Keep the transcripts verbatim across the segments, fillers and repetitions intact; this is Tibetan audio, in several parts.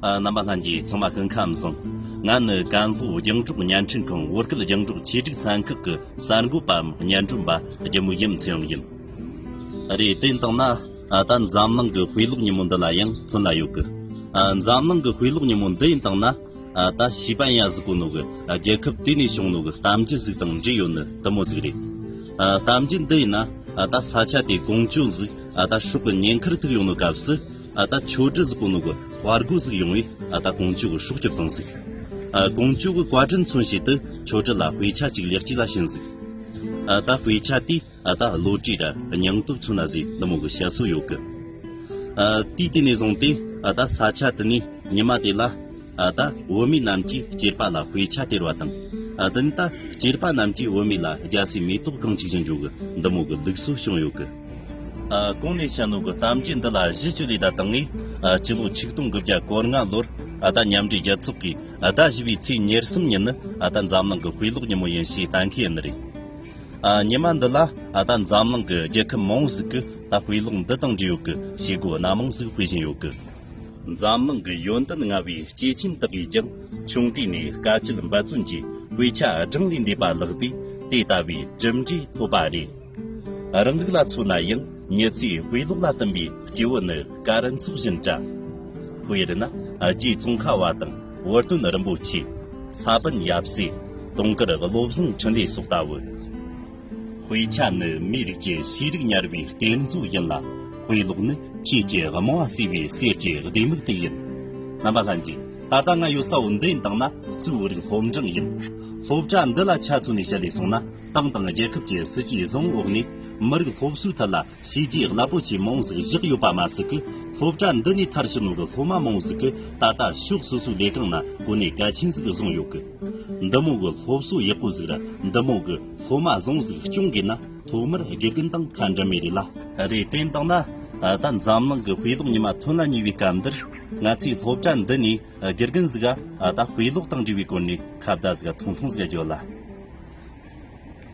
ཨ། རྣམ་པ་ལྷན་རྒྱས་ཚང་མ་སྐུ་ཁམས་བཟང་། ང་ནི་ཀན་ལྷོ་རྒྱང་སྒྲོག་བརྙན་འཕྲིན་ཁང་བོད་སྐད་རྒྱང་སྒྲོག་ཆེད་སྒྲིག་ཚན་ཁག་གི་གསར་འགོད་པའམ་སྙན་སྒྲོན་པ་རྒྱལ་མོ་ཡིན་ཚེ་རིང་ཡིན། རེད། དེ་ཡིན་དང་ན། ཨ། ད་འཛམ་གླིང་གི་དཔེ་ཀློག་ཉིན་མོ་འདི་ལ་ཡང་ཐོན་ལ་ཡོད་གི། ཨ། འཛམ་གླིང་གི་དཔེ་ཀློག་ཉིན་མོ་འདི་ཡིན་དང་ན། ཨ། ད་西班牙ཟིག་གོ་ནོ་གི། ཨ། རྒྱལ་ཁབ་དེ་ནས་བྱུང་ནོ་གི་གཏམ་རྒྱུད་ཟིག་དང་འབྲེལ་ཡོད་ནི་དེ་མོ་ཟིག་རེད། ཨ། གཏམ་རྒྱུད་འདི་ཡིན་ན། ཨ། ད་ས་ཆ་དེའི་ཀོང་ཇོ་ཟིག་ཨ། ད་སྲོག་གི་ཉེན་ཁར་ཐུག་ཡོང་ནོ་སྐབས་སུ། ཨ། ད་མཆོད་ཁྲི་ཟིག་གོ་ནོ་གི་དཔའ་རྒོད་ཟིག་ཡོང་བས། ཨ། ད་ཀོང་ཇོ་གི་སྲོག་སྐྱོབ་བཏང་ཟིག་ཨ། ཀོང་ཇོ་གི་བཀའ་དྲིན་མཚོན་བྱེད་དུ་མཆོད་ཁྲི་ལ་དཔེ་ཆ་གཅིག་ལེགས་སྐྱེས་ལ་བྱིན་ཟིག་ཨ། ད་དཔེ་ཆ་དེས། ཨ། ད་བློ་གྲོས་ར་སྙིང་སྟོབས་མཚོན་ན་ཟིག་འདི་མོ་གི་བཤད་སྲོལ་ཡོད་གི། ཨ། དུས་དེ་ནས་བཟུང་སྟེ། ཨ། ད་ས་ཆ་དེ་ནས་ཉི་མ་དེ་ལ། ཨ། ད་བོད་མི་རྣམས་ཀྱིས་སྐྱེས་པ་ལ་དཔེ་ཆ་སྟེར་བ་དང་། ཨ། དེ་ནས་ད་སྐྱེས་པ་རྣམས་ཀྱིས་བོད་མི་ལ་རྒྱལ་སྲས་མེ་ཏོག་གང་བྱུག་བཞིན་འཇོག་གི་འདི་མོ་གི་ལུགས་སྲོལ་བྱུང་ཡོད་གི། ཨ། གོང་ནས་བཤད་ནོ་གི་གཏམ་རྒྱུད་འདི་ལ་གཞི་བཅོལ་ལས་ད་བཏང་ངས། ཨ། སྤྱི་ལོ་ཆིག་སྟོང་དགུ་བརྒྱ་གོ་ལྔ་ལོར། ཨ། ད་མཉམ་འབྲེལ་རྒྱལ་ཚོགས་ཀྱིས། ཨ། ཟླ་བཞི་པའི་ཚེས་ཉེར་གསུམ་ཉིན་ནི། ཨ། ད་འཛམ་གླིང་གི་དཔེ་ཀློག་ཉིན་མོ་ཡིན་ཞེས་གཏན་འཁེལ་ཡིན་ནི་རེད། ཨ། ཉི་མ་འདི་ལ། ཨ། ད་འཛམ་གླིང་གི་རྒྱལ་ཁབ་མང་བོ་ཟིག་གི་ད་དཔེ་ཀློག་འདི་དང་འབྲེལ་ཡོད་གི་བྱེད་སྒོ་སྣ་མང་ཟིག་སྤེལ་བཞིན་ཡོད་གི། འཛམ་གླིང་གི་ཡོན་ཏན་མངའ་བའི་སྐྱེས་ཆེན་དག་གིས་ཀྱང་ཆུང་དུས་ནས་དཀའ་སྤྱད་འབད་བརྩོན་གྱིས་དཔེ་ཆ་གྲངས་ལས་འདས་པ་བཀླགས་པས་དེ་ལྟ་བུའི་གྲུབ་འབྲས་ཐོབ་པ་རེད། རང་ལུགས་ལ་མཚོན་ན་ཡང་མྱི་ཚེའི་དཔེ་ཀློག་ལ་བསྟུན་པའི་སྐྱེས་བུ་ནི་སྐར་ཚོགས་བཞིན་འདྲ། དཔེར་ན། རྗེ་ཙོང་ཁ་བ་དང་བུ་སྟོན་རིན་པོ་ཆེ། ས་པཎ་ཡབ་སྲས། དུང་དཀར་བློ་བཟང་འཕྲིན་ལས་སོགས་ལྟ་བུ། དཔེ་ཆ་ནི་མིའི་རིགས་ཀྱི་ཤེས་རིག་ཉར་བའི་གཏེར་མཛོད་ཡིན་ལ། དཔེ་ཀློག་ནི་ཆོས་ཀྱི་རྨང་བ་གསོས་པའི་གསེར་གྱི་ལྡེ་མིག་དེ་ཡིན། རྣམ་པ་ལྷན་རྒྱས། ད་ལྟ་ང་ཡོད་ས་བོ་འདི་ཡིན་དང་ན་གཙོས་བོད་རིགས་སློབ་འབྲིང་ཡིན། སློབ་གྲྭ་འདི་ལ་ཆ་མཚོན་ནས་བཤད་ལས་སོང་ན། ཏང་དང་རྒྱལ་ཁབ་ཀྱི་སྲིད་ཇུས་བཟང་བོའི་འོག་ནས་མི་རིགས་སློབ་གསོའི་ཐད་ལ་བྱས་རྗེས་རླབས་པོ་ཆེ་མང་བོ་ཟིག་བཞག་ཡོད་པ་མ་ཟད་ཀི། སློབ་གྲྭ་འདི་ནས་མཐར་ཕྱིན་ནོ་གི་སློབ་མ་མང་བོ་ཟིག་གི་ད་ལྟ་ཕྱོགས་སོ་སོའི་ལས་ཀ་ནང་གོ་གནས་གལ་ཆེན་ཟིག་བཟུང་ཡོད་གི། འདི་མོ་གི་སློབ་གསོ་ཡག་པོ་ཟིག་ར་འདི་མོ་གི་སློབ་མ་བཟང་ཟིག་སྐྱོང་དགོས་ན་ཐོག་མར་དགེ་རྒན་དང་ཁ་འདྲ་མེད་རེད་ལ། རེད། དེ་ཡིན་དང་ན། ད་འཛམ་གླིང་གི་དཔེ་ཀློག་ཉི་མ་ཐོན་ལ་ཉེ་བའི་སྐབས་འདིར། ང་ཚོའི་སློབ་གྲྭ་འདི་ནས་དགེ་རྒན་ཟིག་ག་ད་དཔེ་ཀློག་དང་འབྲེལ་བའི་སྐོར་ནས་ཁ་བརྡ་ཟིག་ཐུང་ཐུང་ཟིག་བརྗོད་ལ།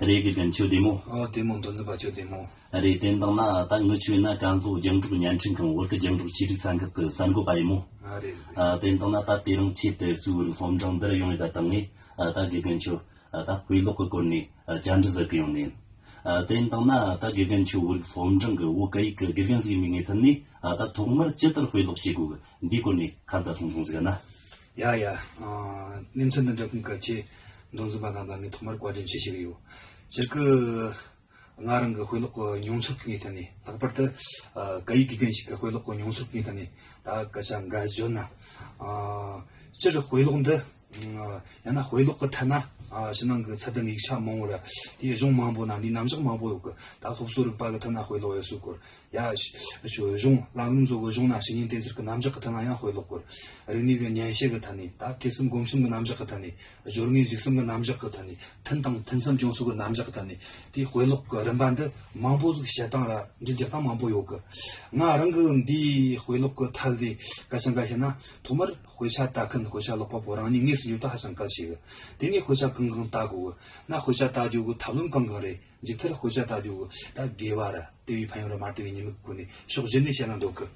རེད། དགེ་རྒན་ཁྱོད་བདེ་མོ། ཨོ། བདེ་མོ། མདོ་འཛིན་པ་ཁྱོད་བདེ་མོ། རེད། དེ་ཡིན་དང་ན་ད་ངི་ཆོས་ན་ཀན་ལྷོ་རྒྱང་སྒྲོག་བརྙན་འཕྲིན་ཁང་བོད་སྐད་རྒྱང་སྒྲོག་ཆེད་སྒྲིག་ཚན་ཁག་གི་གསར་འགོད་པ་ཡིན་མོ། ཨ། རེད། རེད། ཨ། དེ་ཡིན་དང་ན་ད་དེ་རིང་ཆེད་དུ་གཙོས་བོད་རིགས་སློབ་འབྲིང་འདིར་ཡོང་བའི་ད་དང་ངས། ཨ། ད་དགེ་རྒན་ཁྱོད། ཨ། ད་དཔེ་ཀློག་གི་སྐོར་ནས། ཨ། བཅར་འདྲི་ཟེར་གི་ཡོང་ནས་ཡིན། ཨ། དེ་ཡིན་དང་ན་ད་དགེ་རྒན་ཁྱོད་བོད་རིགས་སློབ་འབྲིང་གི་བོད་སྐད་ཡིག་གི་དགེ་རྒན་ཟིག་ཡིན་པའི་ངོས་ཐད་ནས། ཨ། ད་ཐོག་མར་ཇི་ལྟར་དཔེ་ཀློག་བྱེད་དགོས་གི་འདིའི་སྐོར་ནས་ཁ་བརྡ་ཐུང་ཐུང་ཟིག་ན། ཡ་ཡ། ཨ། གནས་ཚུལ་འདི་འདྲ་ཁུངས་སྐར་ཆེ་མདོ་འཛིན་པ་དང་ད་ངས་ཐོག་མར་བཀའ་དྲིན་ཆེ་ཞུ་གི་ཡོད། སྤྱིར་གི། ང་རང་གི་དཔེ་ཀློག་གི་མྱོང་ཚོར་གྱི་ངོས་ཐད་ནས། ལྷག་པར་དུ། ཨ། སྐད་ཡིག་དགེ་རྒན་ཞིག་གི་དཔེ་ཀློག་གི་མྱོང་ཚོར་གྱི་ངོས་ཐད་ནས་ད་སྐད་ཆ་འགའ་བརྗོད་ན། ཨ། སྤྱིར་དཔེ་ཀློག་འདི། ཨ། ཡང་ན་དཔེ་ཀློག་གི་ཐད་ན། ཨ། ཕྱི་ནང་གི་ཚད་ལྡན་ཡིག་ཆ་མང་བོ་ར། དེའི་གཞུང་མང་པོ་ན་འདིའི་རྣམ་གཞག་མང་པོ་ཡོད་གི། ད་སློབ་གསོ་རིག་པ་གི་ཐད་ན་དཔེ་ཀློག་ཡོད་སྲོལ་སྐོར། ཡ། གཞུང་ལམ་རིམ་བཟོ་གི་གཞུང་ན་བཤེས་གཉེན་བསྟེན་ཚུལ་གྱི་རྣམ་གཞག་གི་ཐད་ན་ཡང་དཔེ་ཀློག་སྐོར། རིག་གནས་ཀྱི་ཉན་བཤད་ཀྱི་ཐད་ནས། ད་ཐོས་བསམ་སྒོམ་གསུམ་གྱི་རྣམ་གཞག་གི་ཐད་ནས། སྦྱོར་དངོས་གཞི་གསུམ་གྱི་རྣམ་གཞག་གི་ཐད་ནས། མཐུན་དང་མཐུན་མཚམས་སྐྱོང་སྲོལ་གྱི་རྣམ་གཞག་གི་ཐད་ནས། དེའི་དཔེ་ཀློག་གི་རིམ་པ་འདི་མང་པོ་ཟིག་བཤད་སྟངས་ར་འགྲེལ་རྒྱག་སྟངས་མང་པོ་ཡོད་གི། ང་རང་གི་འདིའི་དཔེ་ཀློག་གི་ཐད་ལས་སྐད་ཆ་འགའ་བཤད་ན། ཐོག་མར་དཔེ་ཆ་ལྟ་མཁན་དཔེ་ཆ་ཀློག་པ་པོ་རང་ཉིད་དངོས་སུ་ཡོད་ད་ཧ་ཅང་གལ་ཆེ་གི། དེ་ནས་དཔེ་ཆ་གང་གང་ལྟ་དགོས་གི། ན་དཔེ་ཆ་ལྟ་རྒྱུ་གི་ཐབས་ལམ་གང་གང་རེད། མཇུག་མཐར་དཔེ་ཆ་ལྟ་རྒྱུ་གི་ད་དགེ་བ་ར་དེ་བས་ཕན་ཡོན་ར་མ་དེ་བས་ཉེས་དམིགས་གི་སྐོར་ནས་ཕྱོགས་བཞི་ནས་བཤད་ན་འདོད་གི།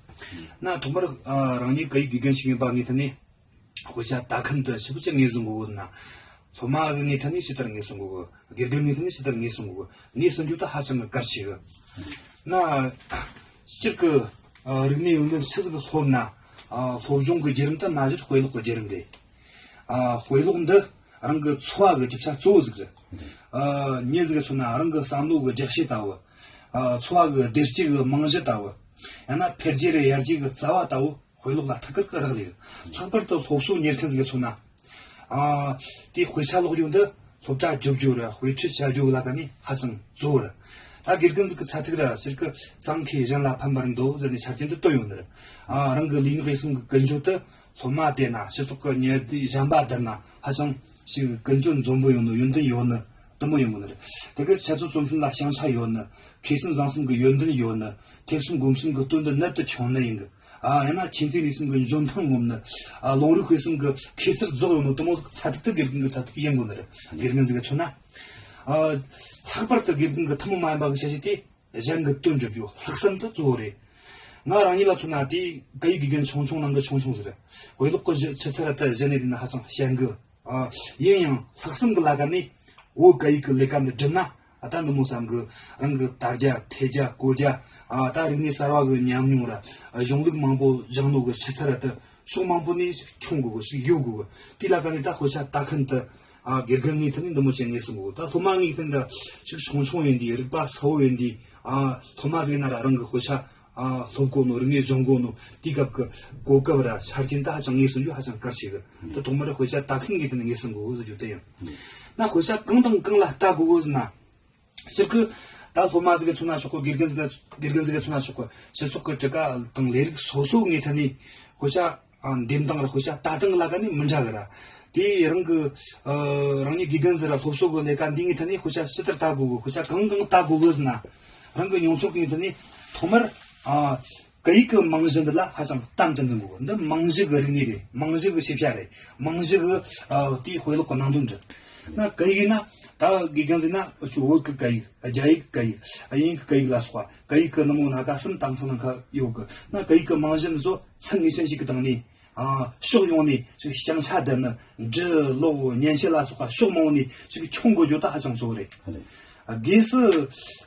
ན་ཐོག་མར། ཨ། རང་ཉིད་སྐད་ཡིག་དགེ་རྒན་ཞིག་ཡིན་པ་ངོས་ཐད་ནས། དཔེ་ཆ་ལྟ་མཁན་དེ་ཞིབ་ཅིག་ངོས་ཟིན་དགོས་ན། སློབ་མ་གི་ངོས་ཐད་ནས་ཇི་ལྟར་ངོས་ཟིན་དགོས་གི། དགེ་རྒན་ངོས་ཐད་ནས་ཇི་ལྟར་ངོས་ཟིན་དགོས་གི། ངོས་ཟིན་རྒྱུ་ད་ཧ་ཅང་གི་གལ་ཆེ་གི། ན། སྤྱིར་གི། ཨ། རིག་གནས་ཡོན་ཏན་སུ་ཟིག་སློབ་ན། ཨ། སློབ་སྦྱོང་གི་བརྒྱུད་རིམ་དེ་མ་གཞི་དཔེ་ཀློག་གི་བརྒྱུད་རིམ་རེད། ཨ། དཔེ་ཀློག་འདི་རང་གི་འཚོ་བ་གི་གྲུབ་ཆ་གཙོ་བོ་ཟིག་རེད། ཨ། མྱི་ཟིག་གི་མཚོན་ན་རང་གི་བསམ་བློ་གི་རྒྱག་བྱེད་ལྟ་བུ། ཨ། འཚོ་བ་གི་བདེ་སྐྱིད་གི་རྨང་གཞི་ལྟ་བུ། ཡང་ན་འཕེལ་རྒྱས་རེ་ཡར་རྒྱས་གི་རྩ་བ་ལྟ་བུ། དཔེ་ཀློག་ལ་ཐད་ཀར་གི་རག་ལས། ལྷག་པར་དུ་སློབ་གསོ་གཉེར་མཁན་ཟིག་གི་མཚོན་ན། ཨ། དེའི་དཔེ་ཆ་ཀློག་རྒྱུ་འདི་སློབ་གྲྭ་བསྒྱུར་རྒྱུ་ར་དཔེ་ཁྲིད་བྱ་རྒྱུ་ལ་ཀ་ནས་ཧ་ཅང་གཙོ་བོ་རེད། ད་དགེ་རྒན་ཟིག་གི་ཚད་ཐིག་ར་སྤྱིར་གི་གཙང་མཁས་གཞན་ལ་ཕན་པར་འདོད་ཟེར་ནས་ཆ་རྐྱེན་འདི་བཏོན་ཡོད་ནི་རེད། ཨ། རང་གི་ལུས་ངག་ཡིད་གསུམ་གི་ཀུན་སྤྱོད་དེ་སློབ་མ་བསྡད་ན། སྤྱི་ཚོགས་ཀྱི་ཉེ་སྡེ་གཞན་པ་བསྡུར་ན་ཧ་ཅང་ཞིག་ཀུན་སྤྱོད་འཛོམས་པོ་ཡོད་ནི། ཡོན་ཏན་ཡོད་ནི། དུ་མ་ཡོང་གི་ནི་རེད། དེ་གར་འཆད་རྩོད་རྩོམ་གསུམ་ལ་བྱང་ཆ་ཡོད་ནི། མཁས་སེམས་བཟང་གསུམ་གྱི་ཡོན་ཏན་ཡོད་ནི། ཐོས་བསམ་སྒོམ་གསུམ་གྱི་སྟོབས་འདི་རྣལ་དུ་ཁྱོང་ནི་ཡིན་གི། ཨ། ཡང་ན་མཁྱེན་བརྩེ་ལུས་གསུམ་གྱི་འཇོན་ཐང་ངོམ་ནི། ཨ། ལོང་རིག་དཔེ་གསུམ་གྱི་མཁས་གསལ་རྫོགས་ཡོད་ནི། དུ་མོ་ཚད་ཐིག་ཏུ་དགེ་རྒན་གྱི་ཚད་ཐིག་ཡིན་དགོས་ནི་རེད། དགེ་རྒན་ཟིག་གི་མཚོན་ན། ཨ། ལྷག་པར་དུ་དགེ་རྒན་གྱི་ཐུན་མོང་མ་ཡིན་པ་གི་བྱ་བྱེད་དེ། གཞན་གྱི་དོན་སྒྲུབ་རྒྱུ་ལྷག་བསམ་དེ་གཙོ་བོ་རེད། ང་རང་ཉིད་ལ་མཚོན་ན་དེ་སྐད་ཡིག་དགེ་རྒན་ཆུང་ཆུང་ནང་གི་ཆུང་ཆུང་ཟེར། དཔེ་ཀློག་གི་གཞི་ཆུ་ཚད་ད་གཞི་ནས་བལྟས་ན་ཧ་ཅང་ཞན་གི། ཨ། ཡིན་ཡང་ལྷག་བསམ་གི་ལ་ཀ་ནས་བོད་སྐད་ཡིག་གི་ལས་ཀ་འདི་བསྒྲུབས་ན། ཨ། ད་འདི་མོ་བསམ་གི། རང་གི་དར་རྒྱས་འཕེལ་རྒྱས་གོ་རྒྱས། ཨ། ད་རིག་གནས་གསར་བ་གི་ཉམས་མྱོང་ར་གཞུང་ལུགས་མང་པོ་སྦྱངས་ནོ་གི་ཆུ་ཚད་ར་དེ་ཕྱོགས་མང་པོ་ནས་ཞིག་འཁྱོངས་དགོས་གི། ཞིག་ཡོད་དགོས་གི། དེ་ལ་ཀ་ནས་ད་དཔེ་ཆ་ལྟ་མཁན་དེ། ཨ། དགེ་རྒན་ངའི་ཐད་ནས་འདི་མོ་བྱས་ངེས་སོང་གི། ད་སློབ་མ་ངའི་ཐད་ནས་ཞིག་ཆུང་ཆུང་ཡིན་དུས། རིག་པ་གསལ་བོ་ཡིན་དུས། ཨ། སློབ་མ་ཟིག་ཡིན་ན་ར་རང་གི་དཔེ་ཆ། ཨ། སློབ་གོ་ནོ། རིག་གནས་སྦྱོང་གོ་ནོ། དེའི་སྐབས་ཀྱི་གོ་སྐབས་ར་ཆ་རྐྱེན་ད་ཧ་ཅང་ངེས་སོང་རྒྱུ་ཧ་ཅང་གལ་ཆེ་གི། ད་ཐོག་མར་དཔེ་ཆ་ལྟ་མཁན་ངའི་ཐད་ནས་ངེས་སོང་གི་ཟེར་རྒྱུ་དེ་ཡིན། ན་དཔེ་ཆ་གང་དང་གང་ལ་ལྟ་དགོས་གི་ཟེར་ན། སྤྱིར་གི་ད་སློབ་མ་ཟིག་གི་མཚོན་ན་ཆོག་གི། དགེ་རྒན་ཟིག་གི། དགེ་རྒན་ཟིག་གི་མཚོན་ན་ཆོག་གི། སྤྱི་ཚོགས་ཀྱི་གྲུ་ཁ་དང་ལས་རིགས་སོ་སོ་ངའི་ཐད་ནས་དཔེ་ཆ། ཨ། འདེམས་སྟངས་ར་དཔེ་ཆ་ལྟ་སྟངས་ལ་ཀ་ནས་མི་འདྲ་གི་ར། དེ་རང་གི། ཨ། རང་ཉིད་དགེ་རྒན་ཟིག་ར་སློབ་གསོ་གི་ལས་ཀ་འདི་ངའི་ཐད་ནས་དཔེ་ཆ་ཇི་ལྟར་ལྟ་དགོས་གི། དཔེ་ཆ་གང་གང་ལྟ་དགོས་གི་ཟེར་ན། རང་གི་མྱོང་ཚོར་གི་ངའི་ཐད་ནས་ཐོག་མར། ཨ། སྐད་ཡིག་གི་རྨང་གཞི་འདི་ལ་ཧ་ཅང་དམ་དུ་འཛིན་དགོས། འདི་རྨང་གཞི་གི་རིག་གནས་རེད། རྨང་གཞི་གི་ཤེས་བྱ་རེད། རྨང་གཞི་གི། ཨ། དེའི་དཔེ་ཀློག་གི་ནང་དོན་རེད། ན་སྐད་ཡིག་ན་ད་དགེ་རྒན་ཟིག་ན་འུ་ཆོ་བོད་ཀྱི་སྐད་ཡིག། རྒྱ་ཡིག་སྐད་ཡིག། དབྱིན་ཡིག་སྐད་ཡིག་ལ་སོགས་པ་སྐད་ཡིག་གི་ནི་མོ་སྣ་ཁ་གསུམ་དང་ཚང་ནང་ཁ་ཡོད་གི། ན་སྐད་ཡིག་གི་རྨང་གཞི་འདི་ཚོ་ཚད་ངེས་ཅན་ཞིག་གི་སྟེང་ནས། ཨ། ཕྱོགས་ཡོངས་ནས་ཅིག་བྱང་ཆ་ལྡན་ནི། འབྲི་ཀློག་ཉན་བཤད་ལ་སོགས་པ་ཕྱོགས་མང་བོ་ནས་ཅིག་མཁྱེན་དགོས་རྒྱུ་ད་ཧ་ཅང་གཙོ་བོ་རེད། རེད། སྒོས་སུ་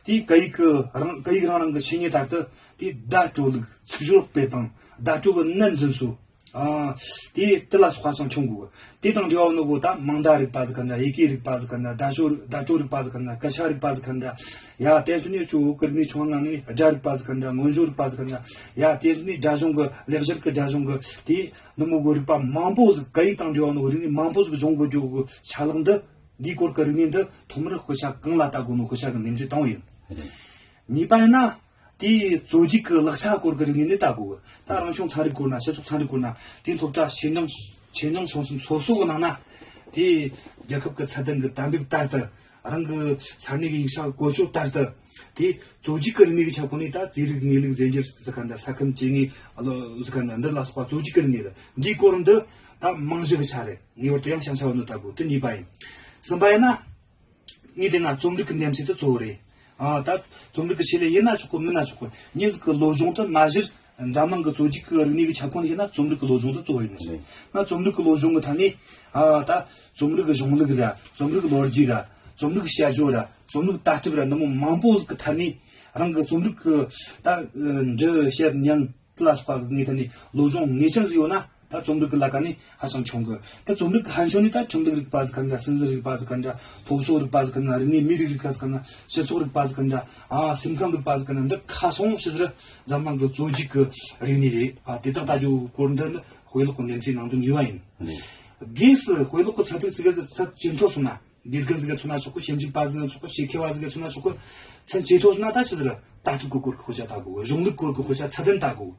དེའི་སྐད་ཡིག་གི་རང་། སྐད་ཡིག་རང་རང་གི་ཆོས་ཉིད་ལྟར་དུ་དེ་བརྡ་སྤྲོད་ལུགས། ཚིག་སྦྱོར་སྤེལ་སྟངས། བརྡ་སྤྲོད་ཀྱི་ནན་འཛིན་སྲོལ། ཨ། དེ་དེ་ལ་སོགས་པ་ཅང་མཁྱེན་དགོས། དེ་དང་འབྲེལ་བ་ནོ་གོ་ད་མིང་བརྡ་རིག་པ་ཟིག་ག་འདྲ། ཡི་གེ་རིག་པ་ཟིག་ག་འདྲ། བརྡ་སྤྲོད། བརྡ་སྤྲོད་རིག་པ་ཟིག་ག་འདྲ། སྐད་ཆ་རིག་པ་ཟིག་ག་འདྲ། ཡ། དེ་ཚོ་ནས་ཅིག་བོད་ཀྱི་རིག་གནས་ཆུང་བ་ནང་ནས་སྒྲ་རིག་པ་ཟིག་ག་འདྲ། མངོན་བརྗོད་རིག་པ་ཟིག་ག་འདྲ། ཡ། དེ་ཚོ་ནས་སྒྲ་གཞུང་གི། ལེགས་སྦྱར་གྱི་སྒྲ་གཞུང་གི་དེ་ནི་མོ་གོ་རིག་པ་མང་པོ་ཟིག། སྐད་ཡིག་དང་འབྲེལ་བ་ནོ་རིག་གནས་མང་པོ་ཟིག་སྦྱོང་དགོས་རྒྱུ་གི་ཆ་ལག་འདི། འདིའི་སྐོར་གྱི་རིག་གནས་འདི་ཐོག་མར་དཔེ་ཆ་གང་ལ་ལྟ་དགོས་ནོ་དཔེ་ཆ་གི་འདེམས་ཚུལ་དང་པོ་ཡིན། རེད། གཉིས་པ་ཡིན་ན། དེའི་རྩོད་རྒྱུགས་ཀྱི་ལག་ཆ་སྐོར་གྱི་རིག་གནས་འདི་ལྟ་དགོས། ད་རང་སྐྱོང་ཚན་རིག་སྐོར་ན། སྤྱི་ཚོགས་ཚན་རིག་སྐོར་ན། དེའི་སློབ་གྲྭ་ཆེ་འབྲིང་། ཆེ་འབྲིང་ཆུང་གསུམ་སོ་སོ་གི་ནང་ན། དེའི་རྒྱལ་ཁབ་ཀྱི་ཚད་ལྡན་གྱི་གཏན་འབེབས་ལྟར་དུ། རང་གི་ས་གནས་ཀྱི་ཡིག་ཆ་གི་བཀོལ་སྤྱོད་ལྟར་དུ། དེའི་རྩོད་རྒྱུགས་ཀྱི་རིག་གནས་ཀྱི་ཁྱབ་ཁོངས་ནས་ད་རྩིས་རིག། དངོས་ལུགས། རྫས་འགྱུར་ཟེར་མཁན་འདྲ། ས་ཁམས། སྐྱེ་དངོས་ཟེར་མཁན་འདྲ། འདི་ལ་སོགས་པ་རྩོད་རྒྱུགས་ཀྱི་རིག་གནས་རེད། འདིའི་སྐོར་འདི་ད་རྨང་གཞི་གི་ཆ་རེད། ངེས་པར་དུ་ཡང་ཤེས་བྱ་ཡོད་ནོ་ལྟ་དགོས། དེ་གཉིས་པ་ཡིན། གསུམ་པ་ཡིན་ན། ངས་བལྟས་ན་རྩོམ་རིག་གི་འདེམས་ཚུལ་དེ་གཙོ་བོ་རེད། ཨ། ད་རྩོམ་རིག་གི་ཆེད་ལས་ཡིན་ན་ཆོག་གི། མིན་ན་ཆོག་གི། མྱི་ཟིག་གི་བློ་སྦྱོང་དེ་མ་གཞི་འཛམ་གླིང་གི་རྩོད་རྒྱུགས་ཀྱི་རིག་གནས་ཀྱི་ཁྱབ་ཁོངས་ནས་བཤད་ན་རྩོམ་རིག་གི་བློ་སྦྱོང་དེ་གཙོ་བོ་ཡིན་ཟེར། ན་རྩོམ་རིག་གི་བློ་སྦྱོང་གི་ཐད་ནས། ཨ། ད་རྩོམ་རིག་གི་གཞུང་ལུགས་ར། རྩོམ་རིག་གི་ལོ་རྒྱུས་ར། རྩོམ་རིག་གི་དཔྱད་བརྗོད་ར། རྩོམ་རིག་ལྟ་གྲུབ་ར། འདི་མོ་མང་པོ་ཟིག་གི་ཐད་ནས་རང་གི་རྩོམ་རིག་གི་ད་འབྲི་བཤད་ཉན་དེ་ལ་སོགས་པ་གི་ངའི་ཐད་ནས་བློ་སྦྱོང་ངེས་ཅན་ཟིག་ཡོད་ན། ད་རྩོམ་རིག་གི་ལ་ཀ་ནས་ཧ་ཅང་ཆུང་གི། ད་རྩོམ་རིག་གི་ཧན་ཆོ་ནས་ད་ཁྲིམས་ལུགས་རིག་པ་ཟིག་ག་འདྲ། སྲིད་འཛིན་རིག་པ་ཟིག་ག་འདྲ། སློབ་གསོ་རིག་པ་ཟིག་ག་འདྲ། རིག་གནས། མིའི་རིགས་རིག་པ་ཟིག་ག་འདྲ། སྤྱི་ཚོགས་རིག་པ་ཟིག་ག་འདྲ། ཨ། སེམས་ཁམས་རིག་པ་ཟིག་ག་འདྲ། འདི་ཁ་སང་ཕྱི་ཟེར་འཛམ་གླིང་གི་རྩོད་རྒྱུགས་ཀྱི་རིག་གནས་རེད། ཨ། དེ་དག་ལྟ་རྒྱུ་སྐོར་འདི་ནི་དཔེ་ཀློག་གི་འདེམས་ཚུལ་ནང་དོན་གཉིས་པ་ཡིན། རེད། སྒོས་སུ་དཔེ་ཀློག་གི་ཚད་ཐིག་ཟིག་གི་ཚད་ཇེ་མཐོ་སོང་ན། དགེ་རྒན་ཟིག་ག་མཚོན་ན་ཆོག་གི། ཞིབ་འཇུག་པ་ཟིག་ན་ཆོག་གི། ཆེད་མཁས་པ་ཟིག་ག་མཚོན་ན་ཆོག་གི། ཚད་ཇེ་མཐོ་སོང་ན་ད་ཕྱི་ཟེར་ལྟ་གྲུབ་ཀྱི་སྐོར་གྱི་དཔེ་ཆ་ལྟ་དགོས། གཞུང་ལུགས་སྐོར་གྱི་དཔེ་ཆ་ཚད་ལྡན་ལྟ་དགོས།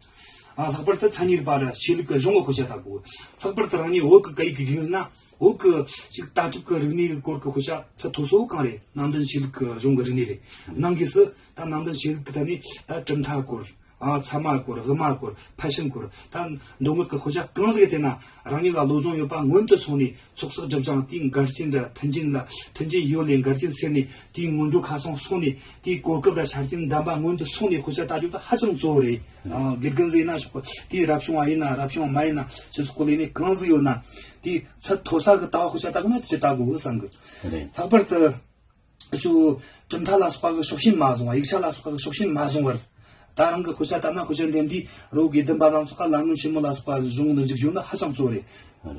ཨ། ལྷག་པར་དུ་མཚན་ཉིད་རིག་པ་ར་ཆོས་ལུགས་ཀྱི་གཞུང་གི་དཔེ་ཆ་ལྟ་དགོས། ལྷག་པར་དུ་རང་ཉིད་བོད་ཀྱི་སྐད་ཡིག་གི་རྒྱུན་ཟིན་ན། བོད་ཀྱི་ཅིག་ལྟ་གྲུབ་ཀྱི་རིག་གནས་ཀྱི་སྐོར་གྱི་དཔེ་ཆ་ཚད་མཐོ་ཤོས་གང་རེད། ནང་བསྟན་ཆོས་ལུགས་ཀྱི་གཞུང་གི་རིག་གནས་རེད། ནང་སྒོས་སུ་ད་ནང་བསྟན་ཆོས་ལུགས་ཀྱི་ཐད་ནས་ད་གྲུབ་མཐའ་སྐོར། ཨ། ཚད་མ་སྐོར། དབུ་མ་སྐོར། ཕར་ཕྱིན་སྐོར། ད་མདོ་སྔགས་ཀྱི་དཔེ་ཆ་གང་ཟིག་བལྟས་ན་རང་ཉིད་ལ་བློ་སྦྱོང་ཡོད་པ་སྔོན་དུ་སོང་ནས། ཚོགས་བསགས་སྒྲིབ་སྦྱང་དེའི་འགལ་རྐྱེན་དང་མཐུན་རྐྱེན་ལ། མཐུན་རྐྱེན་ཡོད་ལས་འགལ་རྐྱེན་སེལ་ནས། དེའི་སྔོན་འགྲོ་ཁ་སང་སོང་ནས། དེའི་གོ་སྐབས་ལ་ཆ་རྐྱེན་ལྡན་པ་སྔོན་དུ་སོང་ནས་དཔེ་ཆ་ལྟ་རྒྱུ་ད་ཧ་ཅང་གཙོ་བོ་རེད། ཨ། དགེ་རྒན་ཟིག་ཡིན་ན་ཆོག་གི། དེའི་རབ་བྱུང་བ་ཡིན་ན། རབ་བྱུང་བ་མ་ཡིན་ན། སྤྱི་ཚོགས་ཀྱི་ལས་སྣེ་གང་ཟིག་ཡོད་ན། དེའི་ཚད་མཐོ་ས་གི་ལྟ་བ་དཔེ་ཆ་ལྟ་དགོས་ན་དེ་ལྟ་དགོས་བསམ་གི། རེད། ལྷག་པར་དུ། ཤོ། གྲུབ་མཐའ་ལ་སོགས་པ་གི་ཕྱོགས་ཞེན་མ་བཟུང་བ། ཡིག་ཆ་ལ་སོགས་པ་གི་ཕྱོགས་ཞེན་མ་བཟུང་བར། ད་རང་གི་དཔེ་ཆ་ལྟ་ན། དཔེ་ཆ་འདེམས་དུས་རི་བོ་དགེ་ལྡན་པ་ལ་སོགས་པ། ལམ་སྔོན་ཆེན་མོ་ལ་སོགས་པ་གཞུང་དུ་འཇུག་རྒྱུ་ནི་ཧ་ཅང་གཙོ་བོ་རེད།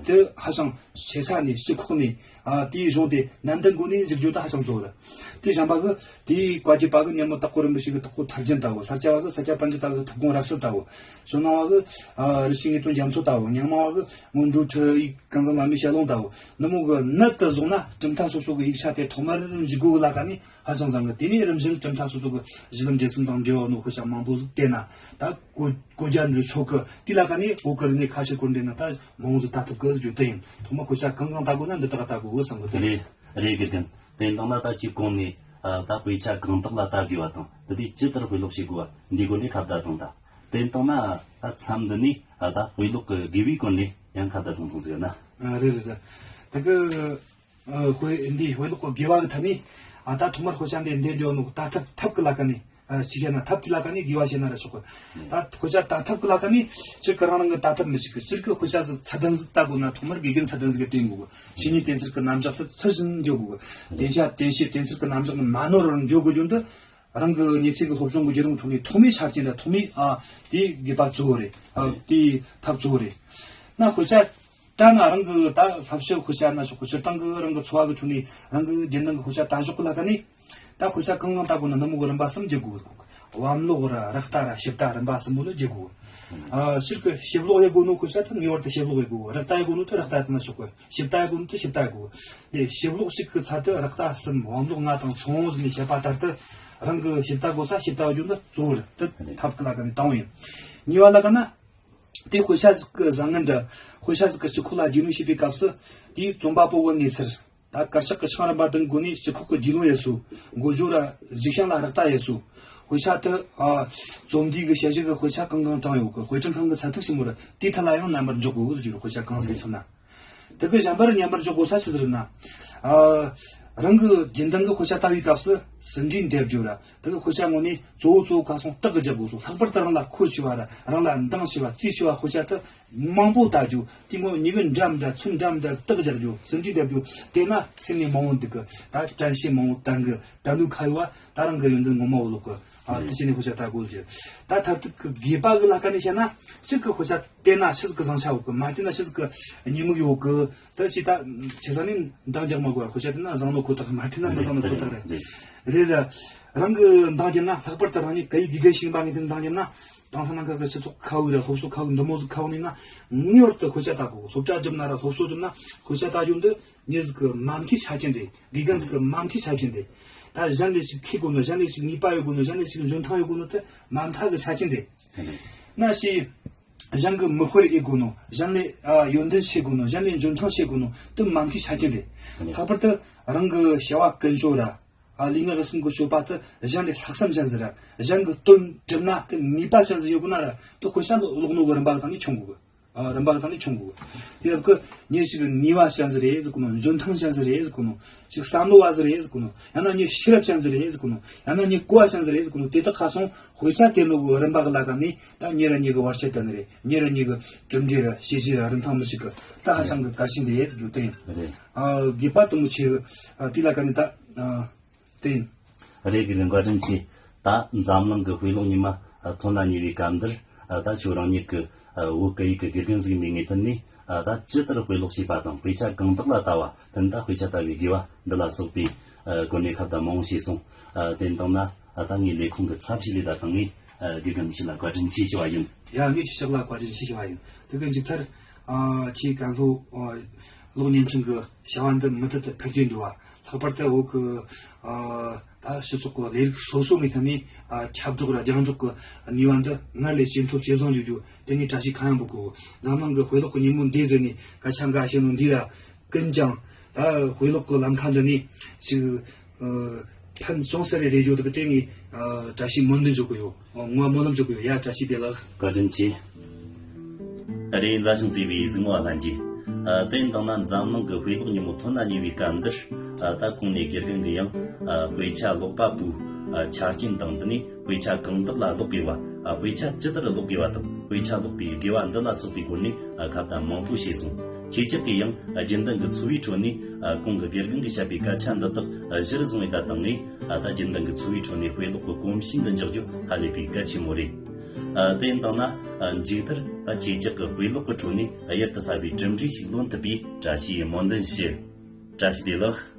དེ་ཧ་ཅང་ཆེ་ས་ནས། སྤྱི་ཁོག་ནས། ཨ། དེའི་གཞུང་དེ་ནན་ཏན་སྒོ་ནས་འཇུག་རྒྱུ་ད་ཧ་ཅང་གཙོ་བོ་རེད། དེ་གཞན་པ་གི་དེའི་བཀའ་བརྒྱུད་པ་གི་ཉན་མོ་དྭགས་པོ་རིན་པོ་ཆེ་གི་དྭགས་པོ་ཐར་རྒྱན་ལྟ་བུ། ས་སྐྱ་པ་གི་ས་སྐྱ་པཎྜི་ཏ་གི་ཐུབ་དགོངས་རབ་གསལ་ལྟ་བུ། བྱང་སྣང་བ་གི། ཨ། རི་ཆོས་ངེས་དོན་རྒྱ་མཚོ་ལྟ་བུ། རྙིང་མ་བ་གི་སྔོན་འགྲོའི་ཁྲིད་ཡིག་ཀུན་བཟང་བླ་མའི་ཞལ་ལུང་ལྟ་བུ། འདི་མོ་གི་ནད་དུ་བཟུང་ན། གྲུབ་མཐའ་སོ་སོ་གི་ཡིག་ཆ་དེ་ཐོག་མར་འཇུག་དགོས་གི་ལ་ཀ་ནས་ཧ་ཅང་བཟང་གི། དེ་ནས་རིམ་བཞིན་གྲུབ་མཐའ་སོ་སོ་གི་གཞི་ལམ་འབྲས་གསུམ་དང་འབྲེལ་བ་ནོ་དཔེ་ཆ་མང་པོ་ཟིག་བལྟས་ན། ད་གོ་གོ་རྒྱ་འགྲོ་ཆོག་གི། དེ་ལ་ཀ་ནས་བོད་ཀྱི་རིག་གནས་ཁ་ཤས་སྐོར་འདྲེན་ན་ད་མང་བོ་ཟིག་ལྟ་ཐུབ་གི་ཟེར་རྒྱུ་དེ་ཡིན། ཐོག་མ་དཔེ་ཆ་གང་གང་ལྟ་དགོས་ན་འདི་དག་ལྟ་དགོས་གི་བསམ་གི། དེ་རེད། རེད། དགེ་རྒན། དེ་ཡིན་དང་ན་ད་ཅིག་གོང་ནས། ཨ། ད་དཔེ་ཆ་གང་དག་ལ་ལྟ་དགོས་པ་དང་། དེ་དུས་ཇི་ལྟར་དཔེ་ཀློག་བྱེད་དགོས་པ་འདིའི་སྐོར་ནས་ཁ་བརྡ་བཏང་ད། དེ་ཡིན་དང་ན་ད་མཚམས་འདི་ནས། ཨ། ད་དཔེ་ཀློག་གི་དགེ་བའི་སྐོར་ནས་ཡང་ཁ་བརྡ་གཏོང་ཐུབ་ཟེར་ན། ཨ། རེད་རེད་རེད། ད་གི། ཨ། དཔེ་འདི་དཔེ་ཀློག་གི་དགེ་བ་གི་ཐད་ནས། ཨ། ད་ཐོག་མར་དཔེ་ཆ་འདི་འདི་འདྲ་ནོ་ལྟ་ཐབས་ཐབས་ཀྱི་ལ་ཀ་ནས། ཨ་ཅི་བཤད་ན་ཐབས་ཀྱི་ལ་ཁ་ནས་དགེ་བ་བཤད་ན་ར་ཆོག་གི། ད་དཔེ་ཆ་ལྟ་ཐབས་ཀྱི་ལ་ཁ་ནས་སྤྱིར་གི་རང་རང་གི་ལྟ་ཐབས་མི་གཅིག་གི། སྤྱིར་གི་དཔེ་ཆ་ཟིག་ཚད་ལྡན་ཟིག་ལྟ་དགོས་ན་ཐོག་མར་དགེ་རྒན་ཚད་ལྡན་ཟིག་ག་བསྟེན་དགོས་གི། ཆོས་ཉིད་བསྟེན་ཚུལ་གི་རྣམ་གཞག་དེ་ཚུལ་བཞིན་འགྱོ་དགོས་གི། བསྟེན་བྱ་བསྟེན་བྱེད་བསྟེན་ཚུལ་གི་རྣམ་གཞག་ནི་མ་ནོར་བར་འགྱོ་དགོས་རྒྱུ་འདི། རང་གི་ཉེར་འཚེ་གི་སློབ་སྦྱོང་གི་བརྒྱུད་རིམ་ཁྲོད་ནས་ཐོག་མའི་ཆ་རྐྱེན་ར། ཐོག་མའི་ཨ་དེའི་དགེ་བ་གཙོ་བོ་རེད། ཨ་དེའི་ཐབས་གཙོ་བོ་རེད། ན་དཔེ་ཆ་ལྟ་ན་རང་གི་ད་ལྷབ་ཤ་དཔེ་ཆ་ན་ཆོག་གི། སྤྱིར་བཏང་གི་རང་གི་འཚོ་བ་གི་ཁྲོད་ནས་རང་གི་རྒྱུན་ལྡན་གི་དཔེ་ཆ་ལྟ་ཕྱོགས་གི་ལ་ཁ་ནས། ད་དཔེ་ཆ་གང་གང་ལྟ་དགོས་ན་ནི་མོ་གི་རིམ་པ་གསུམ་བརྒྱུད་དགོས། བམ་ཀློག་ར་རགས་ལྟ་ར་ཞིབ་ལྟ། རིམ་པ་གསུམ་པོ་ནི་བརྒྱུད་དགོས། ཨ་ཕྱིར་གི་ཞིབ་ཀློག་ཡེད་དགོས་ནོ་དཔེ་ཆ་དེ་ངེས་པར་དུ་ཞིབ་ཀློག་ཡེད་དགོས། རགས་ལྟ་ཡེད་དགོས་ནོ་དེ་རགས་ལྟ་ཡེད་ན་ཆོག་གི། ཞིབ་ལྟ་ཡེད་དགོས་ནོ་དེ་ཞིབ་ལྟ་ཡེད་དགོས། དེ་ཞིབ་ཀློག་གཅིག་གི་ཚད་དེ་རགས་ལྟ་གསུམ། བམ་ཀློག་ལྔ་དང་ཚོ་བོ་ཟེར་ནས་བཤད་པ་ལྟར་དུ། རང་གི་ཞིབ་ལྟ་དགོས་ས་ཞིབ་ལྟ་བ་རྒྱུ་འདི་གཙོ་བོ་རེད། དེ་ཐབས་ཀྱི་ལ་ཁ་ནས་དང་པོ་ཡིན། གཉིས་པ་ལ་ཁ་ན། དེ་དཔེ་ཆ་ཟིག་གི་བཟང་ངན་འདྲ། དཔེ་ཆ་ཟིག་གི་སྤྱི་ཁོག་ལ་རྒྱུས་ལོན་བྱེད་པའི་སྐབས་སུ། དེའི་རྩོམ་པ་པོ་གི་གནས་ཚུལ། ད་དཀར་ཆག་གི་ཆང་རིམ་པ་བདུན་སྒོ་ནས་སྤྱི་ཁོག་གི་རྒྱུས་ལོན་ཡེད་སོ། འགོ་བརྗོད་ར་གཟིགས་བྱང་ལ་རགས་ལྟ་ཡེད་སོ། དཔེ་ཆ་དེ་ཨ་རྩོམ་འདིའི་གི་དཔྱད་གཞི་གི་དཔེ་ཆ་གང་གང་དྲངས་ཡོད་གི། དཔེ་སྐྲུན་ཁང་གི་ཚད་ཐིག་ཆེན་མོ་ར་དེའི་ཐད་ལ་ཡང་རྣམ་པར་འཇོག་དགོས་ཟེར་རྒྱུ་རེད། དཔེ་ཆ་གང་ཟིག་མཚོན་ན། དེ་གི་གཞན་པར་རྣམ་པར་འཇོག་དགོས་ས་ཆི་ཟིག་རེད་ན། ཨ་རང་གི་རྒྱུན་ལྡན་གི་དཔེ་ཆ་ལྟ་བའི་སྐབས་སུ་ཟིན་བྲིས་འདེབས་རྒྱུ་ར། དེ་གི་དཔེ་ཆ་ངོ་ནས་གཙོ་བོ་གཙོ་བོ་ག་སོང་རྟགས་ཀྱི་རྒྱག་དགོས་སོ། ལྷག་པར་དུ་རང་ལ་མཁོ་ཆེ་བ་ར། རང་ལ་འདང་ཆེ་བ། བརྩེ་ཆེ་བ་དཔེ་ཆ་དེ་མང་པོ་ལྟ་རྒྱུ། དེ་ངོ་ཉི་མའི་འགྲམ་འདྲ་ཚོན་འགྲམ་འདྲ་རྟགས་རྒྱག་རྒྱུ། ཟིན་བྲིས་འདེབས་རྒྱུ། དེ་ན་སེམས་ནས་མང་བོ་འདུག་གི། ད་དྲན་ཤེས་མང་བོ་བཏང་གི། ད་ལུས་ཁ་ཡོད་བ། ད་རང་གི་ཡོན་ཏན་ངོ་མ་བོ་ལོག་གི། ཨ་དེ་བྱས་ནས་དཔེ་ཆ་ལྟ་དགོས་ཀྱི། ད་མཐར་ཐུག་གི་དགེ་བ་གི་ལ་ཁ་ནས་བཤད་ན། གཅིག་གི་དཔེ་ཆ་བལྟས་ན་ཆི་ཟིག་གི་བཟང་ཆ་ཡོད་གི། མ་བལྟས་ན་ཆི་ཟིག་གི་ཉེས་དམིགས་ཡོད་གི། ད་ཅི་ད་ཆེ་ས་ནས་འདང་རྒྱག་མ་དགོས། དཔེ་ཆ་བལྟས་ན་བཟང་ནོ་ཁོ་ཐག་མ་བལྟས་ན་མི་བཟང་ནོ་ཁོ་ཐག་རེད། རེད་ར། རང་གི་འདང་རྒྱག་ན། ལྷག་པར་དུ་རང་ཉིད་སྐད་ཡིག་དགེ་རྒན་ཞིག་ཡིན་པ་ངས་དེ་འདང་རྒྱག་ན། དེང་སང་ནང་ཁ་གི་སྤྱི་ཚོགས་ཁ་བོ་ར་སློབ་གསོ་ཁ་བོ་འདི་མོ་ཟིག་ཁ་བོ་ནས་ན། ངེས་པར་དུ་དཔེ་ཆ་ལྟ་དགོས། སློབ་གྲྭ་བསྒྲུབ་ན་ར་སློབ་གསོ་བསྒྲུབ་ན་དཔེ་ཆ་ལྟ་རྒྱུ་འདི་མྱི་ཟིག་གི་མ་མཐའི་ཆ་རྐྱེན་རེད། དགེ་རྒན་ཟིག་གི་མ་མཐའི་ཆ་རྐྱེན་རེད། ད་གཞན་ལས་ཤིག་མཁས་དགོས་ནོ། གཞན་ལས་ཤིག་ནུས་པ་ཡོད་དགོས་ནོ། གཞན་ལས་ཤིག་འཇོན་ཐང་ཡོད་དགོས་ནོ་དེ་མ་མཐའ་གི་ཆ་རྐྱེན་རེད། ན་ཞིག་གཞན་གི་མིག་དཔེར་འོས་དགོས་ནོ། གཞན་ལས་ཨ་ཡོན་ཏན་ཤེས་དགོས་ནོ། གཞན་ལས་འཇོན་ཐང་ཤེས་དགོས་ནོ་དེ་མ་མཐའི་ཆ་རྐྱེན་རེད། ལྷག་པར་དུ་རང་གི་བྱ་བ་ཀུན་སྤྱོད་ར། ཨ་ལུས་ངག་ཡིད་གསུམ་གི་སྤྱོད་པ་དེ་གཞན་ལས་ལྷག་བསམ་ཅན་ཟིག་ར། གཞན་གི་དོན་འགྲུབ་ན་དེ་ནུས་པ་ཅན་ཟིག་ཡོད་དགོས་ན་ར། དེ་དཔེ་ཆ་ཀློག་ནོ་གི་རིམ་པ་གི་སྟེང་ནས་འཁྱོངས་དགོས་གི། ཨ་རིམ་པ་གི་སྟེང་ནས་འཁྱོངས་དགོས་གི། དེ་ཡང་གི་ཉེ་ཞིག་ནུས་པ་ཅན་ཟིག་རེད་ཟེར་གོ་ནོ། འཇོན་ཐང་ཅན་ཟིག་རེད་ཟེར་གོ་ནོ། ཞིག་བསམ་བློ་བ་ཟིག་རེད་ཟེར་གོ་ནོ། ཡང་ན་ཉེ་ཤེས་རབ་ཅན་ཟིག་རེད་ཟེར་གོ་ནོ། ཡང་ན་ཉེ་གོ་བ་ཅན་ཟིག་རེད་ཟེར་གོ་ནོ། དེ་དག་ཁ་སོང་དཔེ་ཆ་བལྟས་ནོ་གི་རིམ་པ་གི་ལ་ཁ་ནས་ད་ཉེ་ར་ཉེ་གི་བར་ཆད་དེ་ནི་རེད། ཉེ་ར་ཉེ་གི་གྲུབ་འབྲས་ར་བྱས་རྗེས་ར་རིན་ཐང་མི་གཅིག་གི། ད་ཧ་ཅང་གི་གལ་ཆེན་དེ་རྒྱུ་དེ་ཡིན། རེད། ཨ་དགེ་བ་དུ་མོ་ཆེ་གི། ཨ་དེ་ལ་ཁ་ནས་ད་ཨ་དེ་ཡིན། རེད་གི། བཀའ་དྲིན་ཆེ། ད་འཛམ་གླིང་གི་དཔེ་ཀློག་ཉི་མ་ཐོན་ལ་ཉེ་བའི་སྐབས་འདིར། ད་ཁྱོད་རང་ཉིད་ཀྱི་བོད་སྐད་ཡིག་གི་དགེ་རྒན་ཟིག་ཡིན་པའི་ངོས་ཐད་ནས། ད་ཇི་ལྟར་དཔེ་ཀློག་བྱེད་པ་དང་དཔེ་ཆ་གང་དག་ལ་ལྟ་བ། དེ་ནི་ད་དཔེ་ཆ་ལྟ་བའི་དགེ་བ་འདི་ལ་སོགས་པའི་སྐོར་ནས་ཁ་བརྡ་མང་བོ་བྱས་སོང་། དེ་ཡིན་དང་ན་ད་ངས་ལས་ཁུངས་ཀྱི་ཚབ་ཞུས་ལས་ད་དང་ངས་དགེ་རྒན་ཁྱེད་ལ་བཀའ་དྲིན་ཆེ་ཞུ་བ་ཡིན། ཡ་ངས་ཁྱེད་ཅག་ལ་བཀའ་དྲིན་ཆེ་ཞུ་བ་ཡིན། དེ་གི་མཇུག་མཐར། ཁྱེད་ཀན་ལྷོ་གློག་བརྙན་འཕྲིན་གྱི་བྱ་བ་འདི་མུ་མཐུད་དུ་འཕེལ་རྒྱས་འགྲོ་བ། ལྷག་པར་དུ་བོད་ཀྱི་ད་སྤྱི་ཚོགས་ཀྱི་ལས་རིགས་སོ་སོ་ངོས་ཐད་ནས་ཁྱབ་བསྒྲགས་ར་རྒྱང་སྒྲོག་གི་ནུས་པ་འདི་སྔར་ལས་ཇེ་མཐོ་ཇེ་བཟང་འགྲོ་རྒྱུ་དེ་ངས་བཀྲ་ཤིས་ཁ་ཡང་འབོད་གོ། འཛམ་གླིང་གི་དཔེ་ཀློག་གི་ཉིན་མོ་འདི་ཟེར་ནས་སྐད་ཆ་འགའ་བཤད་ནོ་འདི་ར་ཀུན་ཀྱང་ད་དཔེ་ཀློག་གི་ལམ་ཁ་འདི་ནས་ཅིག་ཕན་ཅུང་ཟད་རེ་རེ་ཡོད་འདུག་དེ་ངས་བཀྲ་ཤིས་སྨོན་འདུན་ཞུ་གི་ཡོད། ངོ་སྨོན་ལམ་ཞུ་གི་ཡོད། ཡ་བཀྲ་ཤིས་བདེ་ལེགས། བཀའ་དྲིན་ཆེ། རེད། མཛའ་ཞིང་བརྩེ་བའི་གཟིགས་མོ་བ་ལྷན་རྒྱས། ཨ་དེ་ཡིན་དང་ན་འཛམ་གླིང་གི་དཔེ་ཀློག་ཉིན་མོ་ཐོན་ལ་ཉེ་བའི་སྐབས་འདིར། ཨ་ད་གོང་ནས་དགེ་རྒན་གྱིས་ཡང་ཨ་དཔེ་ཆ་ཀློག་པ་པོའི་ཨ་ཆ་རྐྱེན་དང་། དེ་ནས་དཔེ་ཆ་གང་དག་ལ་ཀློག་དགོས་པ། ཨ་དཔེ་ཆ་ཇི་ལྟར་ཀློག་དགོས་པ་དང་། དཔེ་ཆ་ཀློག་པའི་དགེ་བ་འདི་ལ་སོགས་པའི་སྐོར་ནས་ཨ་ཁ་བརྡ་མང་པོ་བྱས་སོང་། ཁྱེད་ཅག་གིས་ཡང་ཨ་རྒྱུན་ལྡན་གྱི་འཚོ་བའི་ཁྲོད་ནས་ཨ་གོང་གི་དགེ་རྒན་གྱིས་བཤད་པའི་སྐད་ཆ་འདི་དག་ཨ་གཞིར་བཟུང་བའི་ད་དང་ངས། ཨ་ད་རྒྱུན་ལྡན་གྱི་འཚོ་བའི་ཁྲོད་ནས་དཔེ་ཀློག་གི་གོམས་གཤིས་འདི་འཇགས་རྒྱུ་ཧ་ལས་པའི་གལ་ཆེན་མོ་རེད། ཨ་དེ་ཡིན་དང་ན་ཨ་མཇུག་མཐར་ད་ཁྱེད་ཅག་གི་དཔེ་ཀློག་གི་ཁྲོད་ནས་གཡུར་དུ་ཟ་བའི་གྲུབ་འབྲས་ཤིག་ལོན་ཐུབ་པའི་བཀྲ་ཤིས་སྨོན་འདུན་ཞུ། བཀྲ་ཤིས་བདེ་ལེགས།